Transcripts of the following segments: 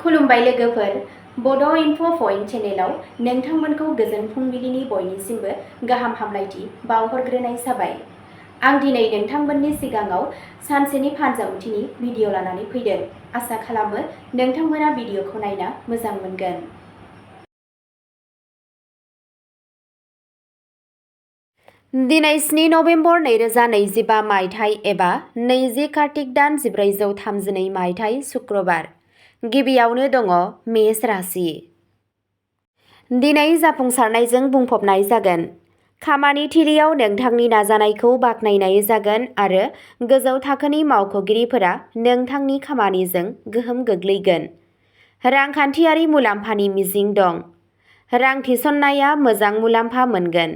खुलुमबाय लोगोफोर, बड' इनफ' पइन्ट चेनेलाव नोंथांमोनखौ गोजोन फुंबिलिनि बयनिसिमबो गाहाम हामलायथि बावहरग्रोनाय जाबाय। आं दिनै नोंथांमोननि सिगाङाव सानसेनि फानजामुथिनि भिडिअ लानानै फैदों। आसा खालामो नोंथांमोना भिडिअखौ नायना मोजां मोनगोन। दिनै 7 नभेम्बर 2025 मायथाइ एबा 20 कार्तिक दान 1432 मायथाइ शुक्रबार। गिबियावनो दङ मेष राशि। दिनै जाफुंसारनायजों बुंफबनाय जागोन। खामानि थिलियाव नोंथांनि नाजानायखौ बाख्नायनाय जागोन आरो गोजौ थाखोनि मावख'गिरिफोरा नोंथांनि खामानिजों गोहोम गोग्लैगोन। रांखान्थियारि मुलाम्फानि मिजिं दं। रां थिसननाया मोजां मुलाम्फा मोनगोन।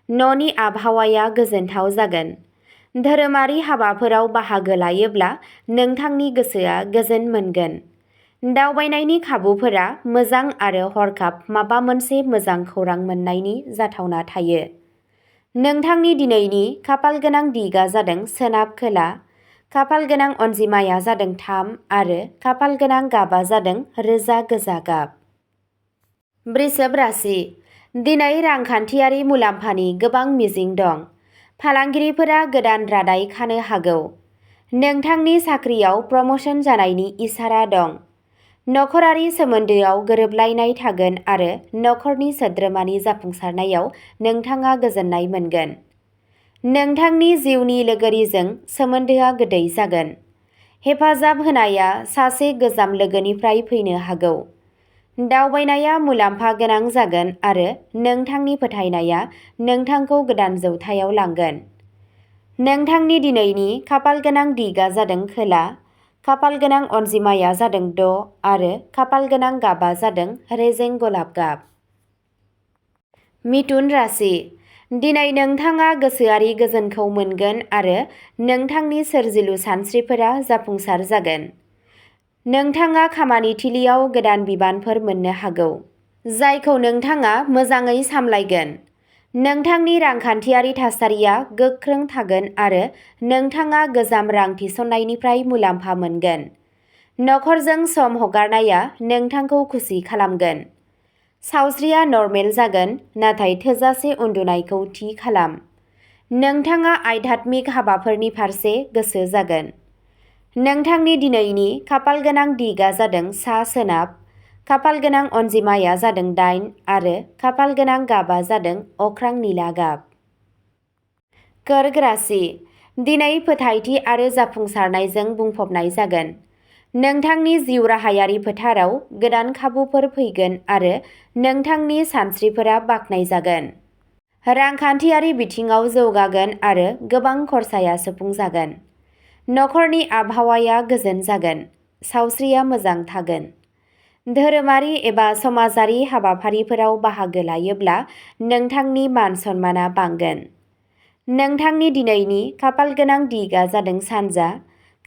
न'नि आबहावाया गोजोनथाव जागोन। धोरोमारि हाबाफोराव बाहागो लायोब्ला नोंथांनि गोसोआ गोजोन मोनगोन। दावबायनायनि खाबुफोरा मोजां आरो हरखाब माबा मोनसे मोजां खौरां मोननायनि जाथावना थायो। नोंथांनि दिनैनि खाफालगोनां दिगा जादों सोनाब खोला। खाफालगोनां अनजिमाया जादों 3 आरो खाफालगोनां गाबा जादों रोजा गोजा गाब। वृषभ राशि। दिनै रांखान्थियारि मुलाम्फानि गोबां मिजिं दं। फालांगिरिफोरा गोदान रादाय खानो हागौ। नोंथांनि साख्रियाव प्रम'शन जानायनि इसारा दं। नखरारि सोमोन्दोआव गोरोबलायनाय थागोन आरो नखरनि सोद्रोमानि जाफुंसारनायाव नोंथाङा गोजोननाय मोनगोन। नोंथांनि जिउनि लोगोरिजों सोमोन्दोआ गोदै जागोन। हेफाजाब होनाया सासे गोजाम लोगोनिफ्राय फैनो हागौ। दावबायनाया मुलाम्फा गोनां जागोन आरो नोंथांनि फोथायनाया नोंथांखौ गोदान जौथायाव लांगोन। नोंथांनि दिनैनि खाफालगोनां दिगा जादों खोला। खाफालगोनां अनजिमाया जादों 6 आरो खाफालगोनां गाबा जादों रेजें गलाब गाब। मिथुन राशि। दिनै नोंथाङा गोसोआरि गोजोनखौ मोनगोन आरो नोंथांनि सोरजिलु सानस्रिफोरा जाफुंसार जागोन। नोंथाङा खामानि थिलियाव गोदान बिबानफोर मोननो हागौ, जायखौ नोंथाङा मोजाङै सामलायगोन। नोंथांनि रांखान्थियारि थासारिया गोख्रों थागोन आरो नोंथाङा गोजाम रां थिसननायनिफ्राय मुलाम्फा मोनगोन। नखरजों सम हगारनाया नोंथांखौ खुसि खालामगोन। सावस्रिया नर्मेल जागोन, नाथाय थोजासे उन्दुनायखौ थि खालाम। नोंथाङा आध्यात्मिक हाबाफोरनि फारसे गोसो जागोन। नोंथांनि दिनैनि खाफालगोनां दिगा जादों सा सोनाब। खाफालगोनां अनजिमाया जादों 8 आरो खाफालगोनां गाबा जादों अख्रां निला गाब। कर्क राशि। दिनै फोथायथि आरो जाफुंसारनायजों बुंफबनाय जागोन। नोंथांनि जिउ राहायारि फोथाराव गोदान खाबुफोर फैगोन आरो नोंथांनि सानस्रिफोरा बाख्नायजागोन। रांखान्थियारि बिथिङाव जौगागोन आरो गोबां खरसाया सुफुंजागोन। नखरनि आबहावाया गोजोन जागोन। सावस्रिया मोजां थागोन। धोरोमारि एबा समाजारि हाबाफारिफोराव बाहागो लायोब्ला नोंथांनि मान सन्माना बांगोन। नोंथांनि दिनैनि खाफालगोनां दिगा जादों सानजा।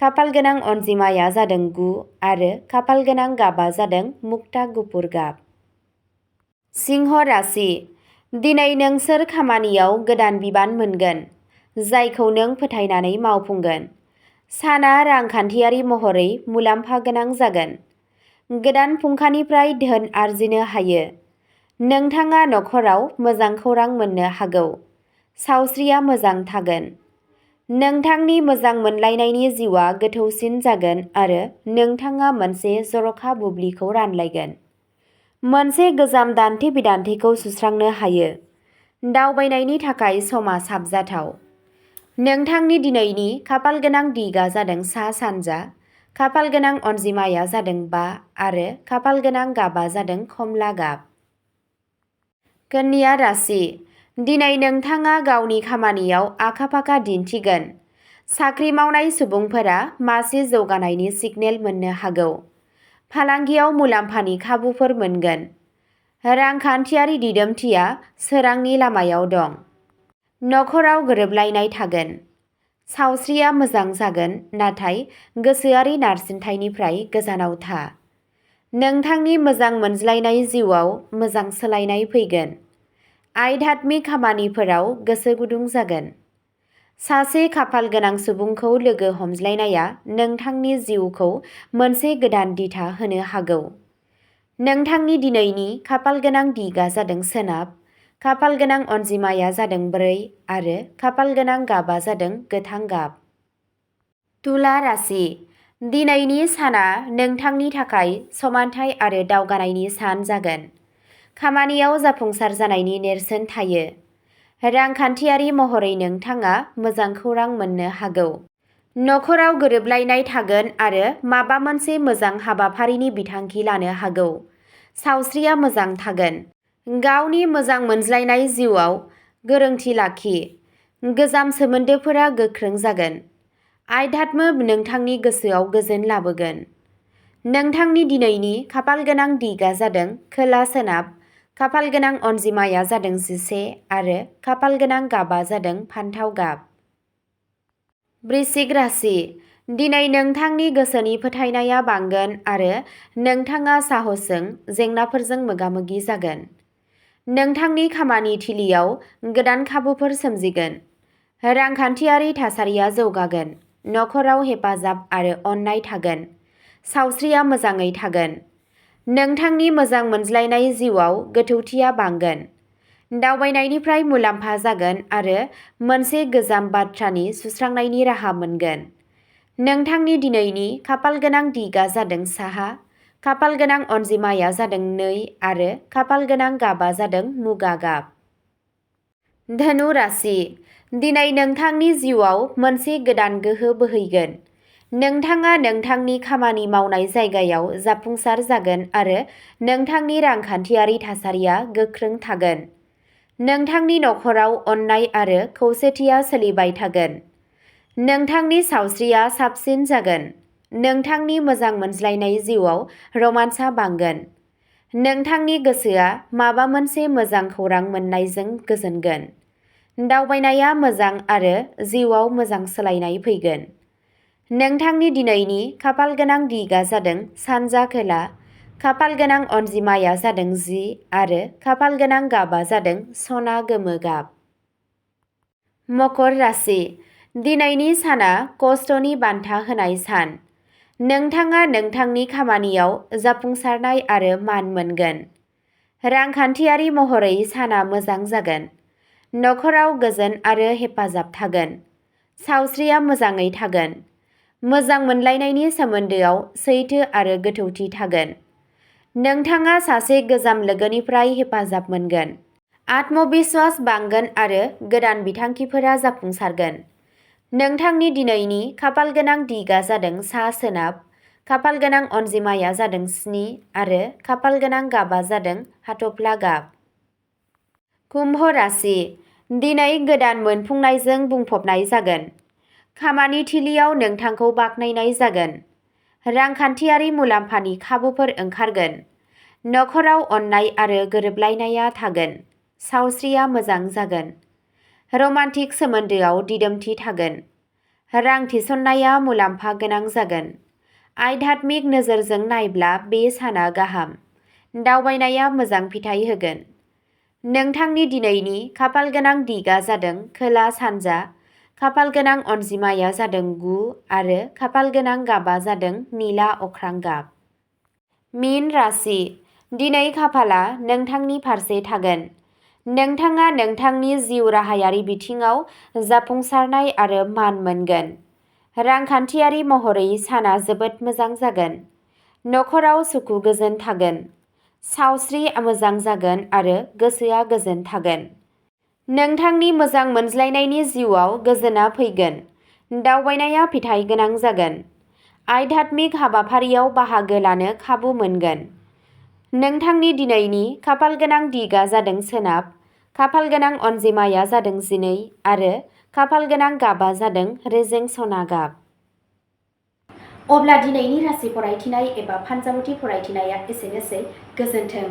खाफालगोनां अनजिमाया जादों 9 आरो खाफालगोनां गाबा जादों मुक्ता गुफुर गाब। सिंह राशि। दिनै नोंसोर खामानियाव गोदान बिबान मोनगोन, जायखौ नों फोथायनानै मावफुंगोन। साना रांखान्थियारि महरै मुलाम्फा गोनां जागोन। गोदान फुंखानिफ्राय धोन आरजिनो हायो। नोंथाङा नखराव मोजां खौरां मोननो हागौ। सावस्रिया मोजां थागोन। नोंथांनि मोजां मोनलायनायनि जिउआ गोथौसिन जागोन आरो नोंथाङा मोनसे जर'खा बुब्लिखौ रानलायगोन। मोनसे गोजाम दान्थे-बिदान्थेखौ सुस्रांनो हायो। दावबायनायनि थाखाय समा साबजाथाव। नोंथांनि दिनैनि खाफालगोनां दिगा जादों सा सानजा। खाफालगोनां अनजिमाया जादों 5 आरो खाफालगोनां गाबा जादों खमला गाब। कन्या राशि। दिनै नोंथाङा गावनि खामानियाव आखा-फाखा दिन्थिगोन। साख्रि मावनाय सुबुंफोरा मासे जौगानायनि सिगनेल मोननो हागौ। फालांगियाव मुलाम्फानि खाबुफोर मोनगोन। रांखान्थियारि दिदोमथिया सोरांनि लामायाव दं। नखराव गोरोबलायनाय थागोन। सावस्रिया मोजां जागोन, नाथाय गोसोआरि नारसिनथायनिफ्राय गोजानाव था। नोंथांनि मोजां मोनज्लायनाय जिउआव मोजां सोलायनाय फैगोन। आध्यात्मिक खामानिफोराव गोसो गुदुं जागोन। सासे खाफालगोनां सुबुंखौ लोगो हमज्लायनाया नोंथांनि जिउखौ मोनसे गोदान दिथा होनो हागौ। नोंथांनि दिनैनि खाफाल गोनां दिगा जादों सोनाब, खाफाल गोनां अनजिमाया जादों 4 आरो खाफाल गोनां गाबा जादों गोथां गाब। तुला राशि। दिनैनि साना नोंथांनि थाखाय समानथाय आरो दावगानायनि सान जागोन। खामानियाव जाफुंसार जानायनि नेरसोन थायो। रांखान्थियारि महरै नोंथाङा मोजां खौरां मोननो हागौ। नखराव गोरोबलायनाय थागोन आरो माबा मोनसे मोजां हाबाफारिनि बिथांखि लानो हागौ। सावस्रिया मोजां थागोन। गावनि मोजां मोनज्लायनाय जिउआव गोरोंथि लाखि। गोजाम सोमोन्दोफोरा गोख्रों जागोन। आध्यात्म नोंथांनि गोसोआव गोजोन लाबोगोन। नोंथांनि दिनैनि खाफाल गोनां दिगा जादों खोला सोनाब, खाफाल गोनां अनजिमाया जादों 11 आरो खाफाल गोनां गाबा जादों फान्थाव गाब। वृश्चिक राशि। दिनै नोंथांनि गोसोनि फोथायनाया बांगोन आरो नोंथाङा साहसजों जेंनाफोरजों मोगा-मोगि जागोन। नोंथांनि खामानि थिलियाव गोदान खाबुफोर सोमजिगोन। रांखान्थियारि थासारिया जौगागोन। नखराव हेफाजाब आरो अननाय थागोन। सावस्रिया मोजाङै थागोन। नोंथांनि मोजां मोनज्लायनाय जिउआव गोथौथिया बांगोन। दावबायनायनिफ्राय मुलाम्फा जागोन आरो मोनसे गोजाम बाथ्रानि सुस्रांनायनि राहा मोनगोन। नोंथांनि दिनैनि खाफाल गोनां दिगा जादों साहा, खाफाल गोनां अनजिमाया जादों 2 आरो खाफाल गोनां गाबा जादों मुगा गाब। धनु राशि। दिनै नोंथांनि जिउआव मोनसे गोदान गोहो बोहैगोन। नोंथाङा नोंथांनि खामानि मावनाय जायगायाव जाफुंसार जागोन आरो नोंथांनि रांखान्थियारि थासारिया गोख्रों थागोन। नोंथांनि नखराव अननाय आरो खौसेथिया सोलिबाय थागोन। नोंथांनि सावस्रिया साबसिन जागोन। नोंथांनि मोजां मोनज्लायनाय जिउआव रमान्सआ बांगोन। नोंथांनि गोसोआ माबा मोनसे मोजां खौरां मोननायजों गोजोनगोन। दावबायनाया मोजां आरो जिउआव मोजां सोलायनाय फैगोन। नोंथांनि दिनैनि खाफाल गोनां दिगा जादों सानजा खोला, खाफाल गोनां अनजिमाया जादों 10 आरो खाफाल गोनां गाबा जादों सना गोमो गाब। मकर राशि। दिनैनि साना खस्थ'नि बान्था होनाय सान। नोंथाङा नोंथांनि खामानियाव जाफुंसारनाय आरो मान मोनगोन। रांखान्थियारि महरै साना मोजां जागोन। नखराव गोजोन आरो हेफाजाब थागोन। सावस्रिया मोजाङै थागोन। मोजां मोनलायनायनि सोमोन्दोआव सैथो आरो गोथौथि थागोन। नोंथाङा सासे गोजाम लोगोनिफ्राय हेफाजाब मोनगोन। आत्मबिश्वास बांगोन आरो गोदान बिथांखिफोरा जाफुंसारगोन। नोंथांनि दिनैनि खाफाल गोनां दिगा जादों सा सोनाब, खाफाल गोनां अनजिमाया जादों 7 आरो खाफाल गोनां गाबा जादों हाथफ्ला गाब। कुम्भ राशि। दिनै गोदान मोनफुंनायजों बुंफबनाय जागोन। खामानि थिलियाव नोंथांखौ बाख्नायनाय जागोन। रांखान्थियारि मुलाम्फानि खाबुफोर ओंखारगोन। नखराव अननाय आरो गोरोबलायनाया थागोन। सावस्रिया मोजां जागोन। रमान्टिक सोमोन्दोआव दिदोमथि थागोन। रां थिसननाया मुलाम्फा गोनां जागोन। आध्यात्मिक नोजोरजों नायब्ला बे साना गाहाम। दावबायनाया मोजां फिथाय होगोन। नोंथांनि दिनैनि खाफाल गोनां दिगा जादों खोला सानजा, खाफाल गोनां अनजिमाया जादों 9 आरो खाफाल गोनां गाबा जादों निला अख्रां गाब। मीन राशि। दिनै खाफाला नोंथांनि फारसे थागोन। नोंथाङा नोंथांनि जिउ राहायारि बिथिङाव जाफुंसारनाय आरो मान मोनगोन। रांखान्थियारि महरै साना जोबोद मोजां जागोन। नखराव सुखु गोजोन थागोन। सावस्रि मोजां जागोन आरो गोसोआ गोजोन थागोन। नोंथांनि मोजां मोनज्लायनायनि जिउआव गोजोनआ फैगोन। दावबायनाया फिथाइ गोनां जागोन। आध्यात्मिक हाबाफारियाव बाहागो लानो खाबु मोनगोन। नोंथांनि दिनैनि खाफाल गोनां दिगा जादों सोनाब, खाफाल गोनां अनजिमाया जादों 12 आरो खाफाल गोनां गाबा जादों रेजें सना गाब। अब्ला दिनैनि राशि फरायथिनाय एबा फानजामुथि फरायथिनाया एसेनोसै। गोजोन्थों।